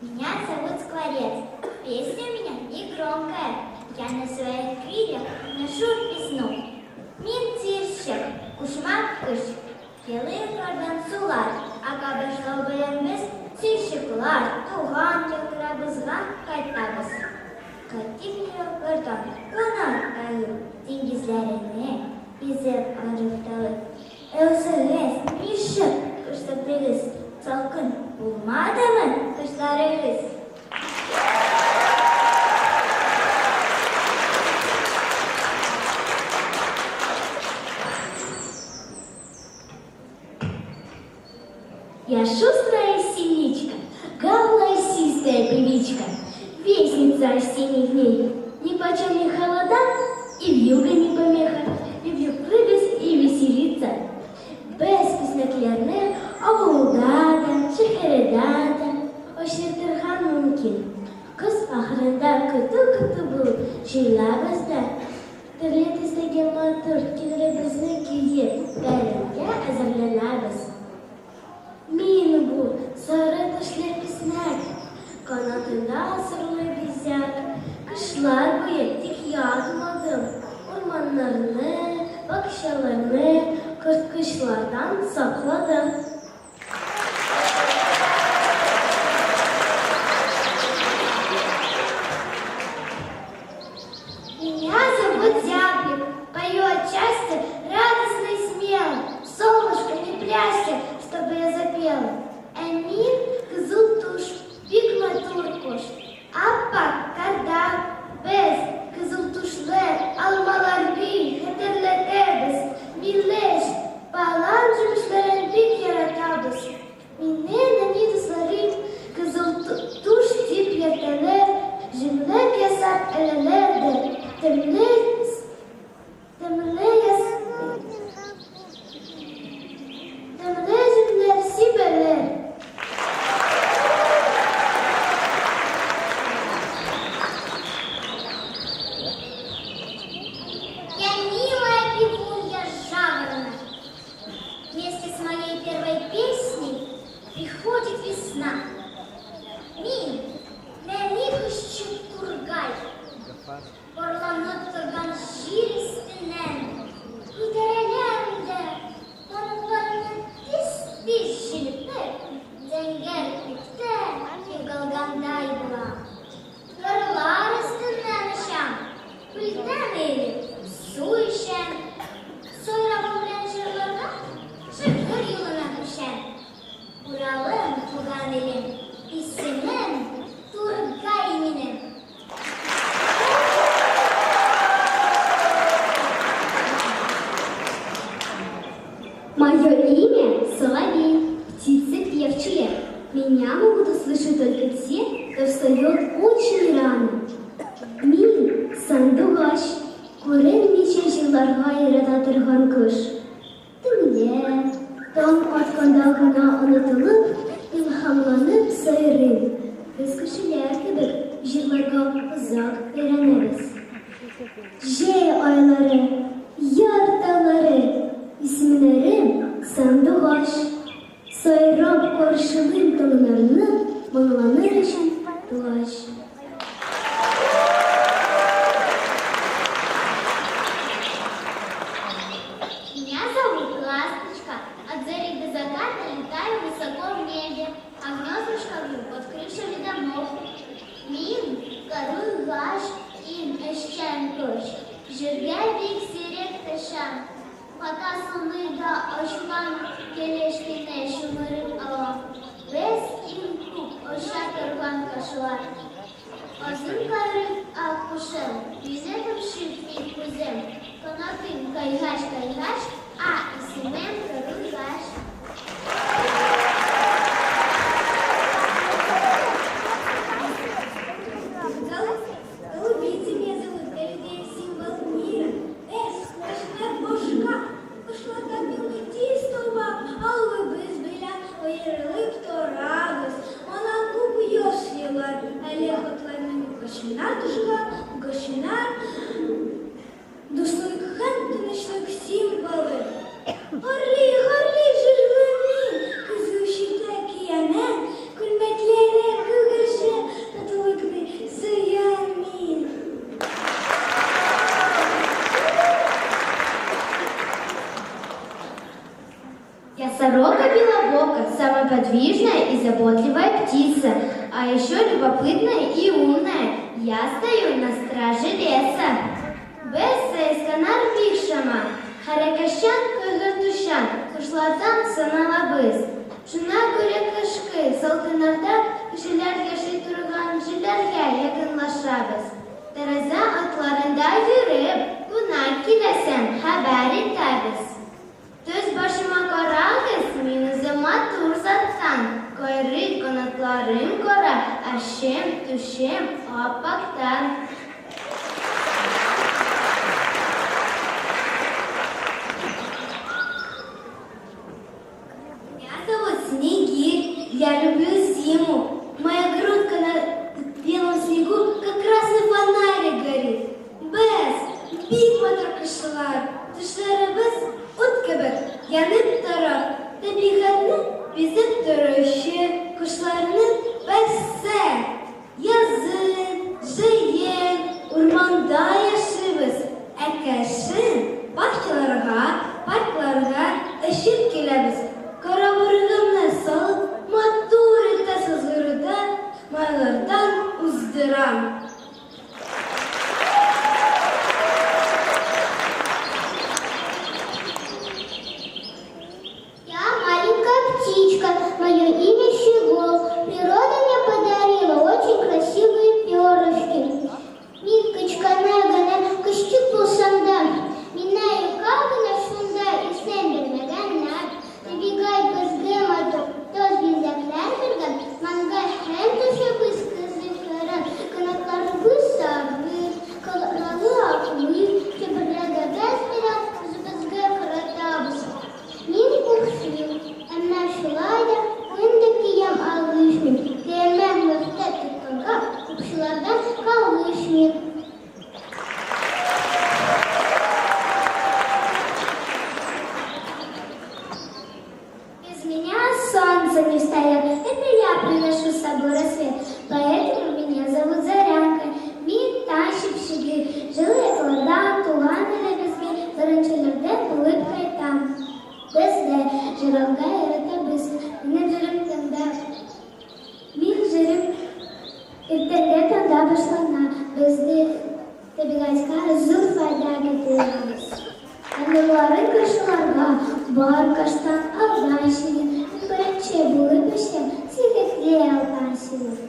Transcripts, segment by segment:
Меня зовут Скворец. Песня у меня не громкая. Я на своих крыльях ношу весну. Мин тирщик, кушма кыш. Келер кардан сулар, ага башлау белән без сөйчеклар, туган якларыбызга кайтабыз. Кайтып ераклардан кунак алып, диңгезләрне изеп арып талып. Үзегез ничек кышлыдыгыз, салкын булмадымы кышларыгыз? Я шустрая синичка, голосистая певичка, вестница осенних дней. Ни почем не холода и вьюга не помеха. Люблю прыгать и веселиться. Без песнәкләрне авылда да, шәһәрдә дә очратырга мөмкин. Көз ахырында көтү-көтү булып җыелабыз да, төрле төстәге матур киемнәребезне киеп, бәйрәмгә әзерләнәбез. Мин бу сары түшле песнәк, канатында сырлы бизәк. Кышлар буе тик ятмадым, урманнарны, бакчаларны корткычлардан сакладым. Меня зовут Зяблик, пою от счастья радостно и смело. Солнышко, не прячься, чтобы я запела. Ә мин кызыл туш, бик матур кош. Ап-ак карда без кызылтушлы алмаларны хәтерләтәбез. Миләш, балан җимешләрен бик яратабыз. Мине нәни дусларым кызыл туш дип йөртәләр, җимлек ясап эләләр дә, тәмле, тәмле тәмле җимләр сибәләр. Я милая певунья жаворонок. Вместе с моей первой песней приходит весна. Мин, нәни кошчык тургай, парланып торган җир өстеннән күтәреләм дә, канатларымны тиз-тиз җилпеп, зәңгәр күктә югалгандай булам. Кырлар өстеннән очам, күлдән иелеп су эчәм, сайравым белән җырларга шигырь юлына күчәм. Уралым, туган илем, исемем Тургай минем. Мое имя Соловей, птица певчая. Меня могут услышать только те, кто встает очень рано. Мин сандугач, күренмичә җырларга ярата торган кош. Төнлә, таң атканда гына онытылып, илһамланып сайрыйм. Без кешеләр кебек җырларга озак өйрәнәбез. Җәй айлары, яр таулары, исемнәрем сандугач. Сайрап каршылыйм таңнарны, моңланыр өчен тугач. Меня зовут Ласточка. От зари до заката летаю высоко в небе, а гнездышко вью под крышами домов. Мин карлыгач, иң эшчән кош, җиргә бик сирәк төшәм. Хатасымны да ачкан килеш кенә чумырып алам. Без иң күп оча торган кошлар. Озын койрык ак кошым, йөзә төпчек мин үзем. Канатым кайгач-кайгач, а исемем Карлыгач. Голубица меня зовут, для людей символ мира. Без кошлар башка, кошлардан мин тиз таба, авылыбыз белән аерылып торабыз. Ана күп яшилар, әле хатларның башына төшкән, күгәрченнәр, дуслык һәм тынычлык символы. Гөрли, гөрли җырлый. подвижная и заботливая птица, а еще любопытная и умная. Я стою на страже леса. Без сайысканнар бик шама, хәрәкәтчән, кайгыртучан кошлардан саналабыз. Шуңа күрә кышкы салкыннарда кешеләр яши торган җирләргә якынлашабыз. Тәрәзә артларында йөреп, кунак киләсен хәбәр итәбез. Төс башыма карагыз, мин үзем матур заттан. Кайры канатларым кара, әчем, түшем ап-актан. Меня зовут Снегирь, я люблю зиму. Моя грудка на белом снегу, как красный фонарик горит. Без, бик матур кошлар, төшләребез ут кебек янып тора. Табигатьне бизәп торучы кошларның берсе. Язын, җәен урманда яшибез, ә кышын бакчаларга, паркларга очып киләбез. Каравырыгымны салып, матур итә сызгырудан, майлардан уздырам. Я маленькая птичка, мое имя Щегол. Природа мне подарила очень красивые перышки. Мин кечкенә генә кошчык булсам да, миңа юка гына шунда исем бирмәгәннәр. Табигать безгә матур төс-бизәкләр биргән, маңгай һәм түшебез кызыл-кырын, канатларыбыз сары, колаклары аклы, киберләребез белән үзебезгә каратабыз. Мин укшыйм, әмма шулай да көн дә киям алышмыйм. Киемем мөхтә тотканга, укчылардан калышмыйм. Без меня солнце не встает, это я приношу с собой рассвет, поэтому меня зовут Зарянка. Мин таң чыпчыгы, җылы яклардан туган илебезгә беренчеләрдән булып кайтам. Без дә җырларга яратабыз. Минем җырым таңда. Мин җырым иртәнгә таңда башлана. Без дә табигатькә зур файда китерәбез. Нурлары кошларга бар каштан алдан чыгып, беренче булып очам, сихәтле алдан чыгып.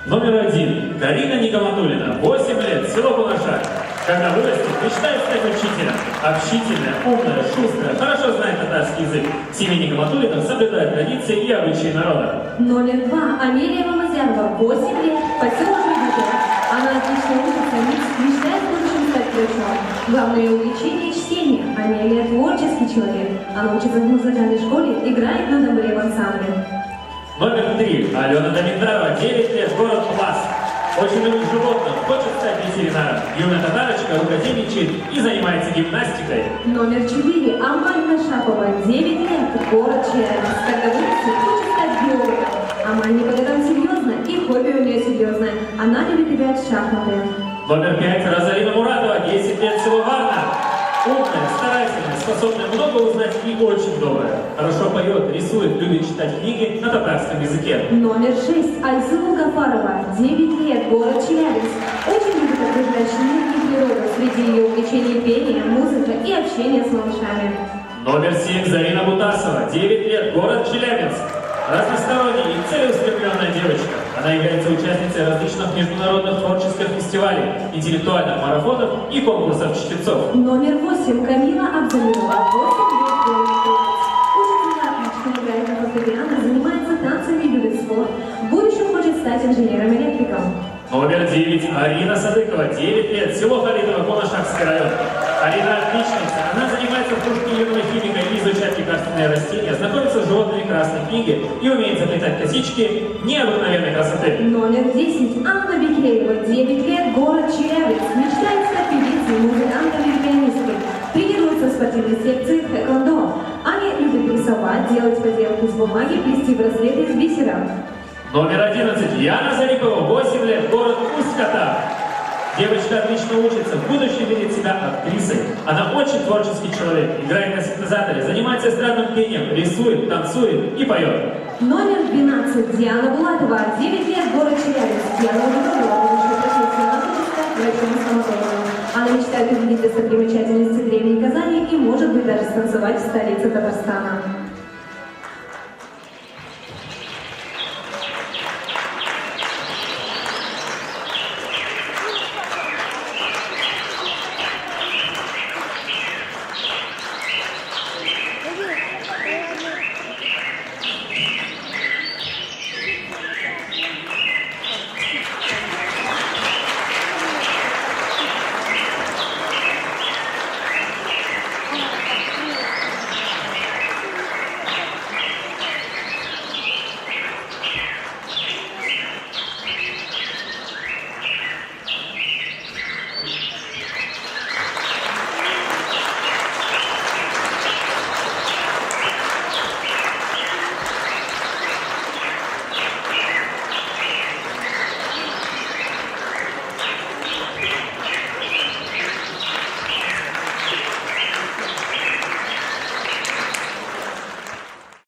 Номер 1. Карина Николатулина, 8 лет, село Кунашак. Когда вырастет, мечтает стать учителем. Общительная, умная, шустрая, хорошо знает татарский язык. В семье Николатулиных соблюдает традиции и обычаи народа. Номер 2. Амелия Мамазянова, 8 лет, поселок Жигутово. Она отлично учится, мечтает в будущем стать врачом. Главное ее увлечение – чтение. Амелия – творческий человек. Она учится в музыкальной школе, играет на домбре в ансамбле. Номер 3. Алена Давиндарова, 9 лет, город Пласт. Очень любит животных, хочет стать ветеринаром. Юная татарочка рукодельничает и занимается гимнастикой. Номер 4. Амаль Кашапова, 9 лет, город Челябинск. Когда вырастет, хочет стать биологом. Амаль не по годам серьезно, и хобби у нее серьезное. Она любит играть в шахматы. Номер 5. Розалина Муратова, 10 лет, село Варна. Умная, старательная, способная много узнать и очень добрая. Хорошо поет, рисует, любит читать книги на татарском языке. Номер 6. Айзулу Гафарова, 9 лет, город Челябинск. Очень любит окружающий мир и природу. Среди ее увлечений пение, музыка и общение с малышами. Номер 7. Зарина Бутасова, 9 лет, город Челябинск. Разносторонняя и целеустремленная девочка. Она является участницей различных международных творческих фестивалей, интеллектуальных марафонов и конкурсов чтецов. Номер 8. Камила Абзалилова, 8 лет, город Троицк. Учится на отлично, играет на фортепиано, занимается танцами, любит спорт. В будущем хочет стать инженером-электриком. Номер 9. Арина Садыкова, 9 лет, село Халитово, Коношакский район. Арина отличница. Она занимается в кружке юного химика и изучает лекарственные растения, знакомится с животными красной книги и умеет заплетать косички необыкновенной красоты. Номер 10. Анна Бекеева, 9 лет, город Челябинск. Мечтает стать певицей, музыкантом или пианисткой. Тренируется в спортивной секции тхэквондо. Аня любит рисовать, делать поделки из бумаги, плести браслеты из бисера. Номер 11. Яна Зарипова, 8 лет, город Усть-Катав. Девочка отлично учится, в будущем видит себя актрисой. Она очень творческий человек, играет на синтезаторе, занимается эстрадным пением, рисует, танцует и поет. Номер 12. Диана Булатова, 9 лет, город Челябинск. Диана уже выбрала будущую профессию. Она хочет стать врачом-стоматологом. Она мечтает увидеть достопримечательности древней Казани и, может быть, даже станцевать в столице Татарстана.